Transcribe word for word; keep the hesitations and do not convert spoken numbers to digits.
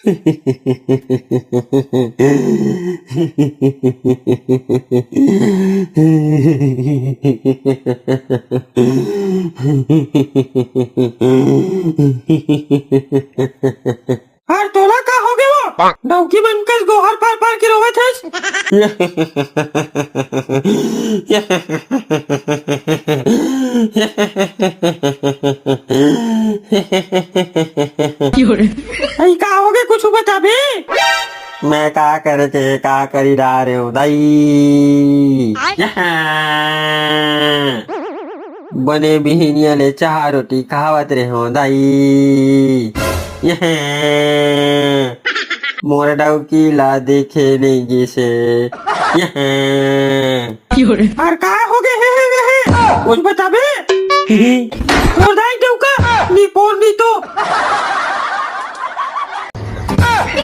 अरे तोला का होगे वो? डौकी मन कस गोहर फार फार के रोवत हस। अई का होगे, कुछ बताबे? मैं का करे के, का करी डारे हो दाई? बने बिहनिया ले चाह रोटी खावत रेहो दाई। मोर डौकी ला देखे नइ गिसे। अरे का होगे हे, हे, हे, हे? कुछ बताबे? मोर दाई डौका, नी पोर नी तो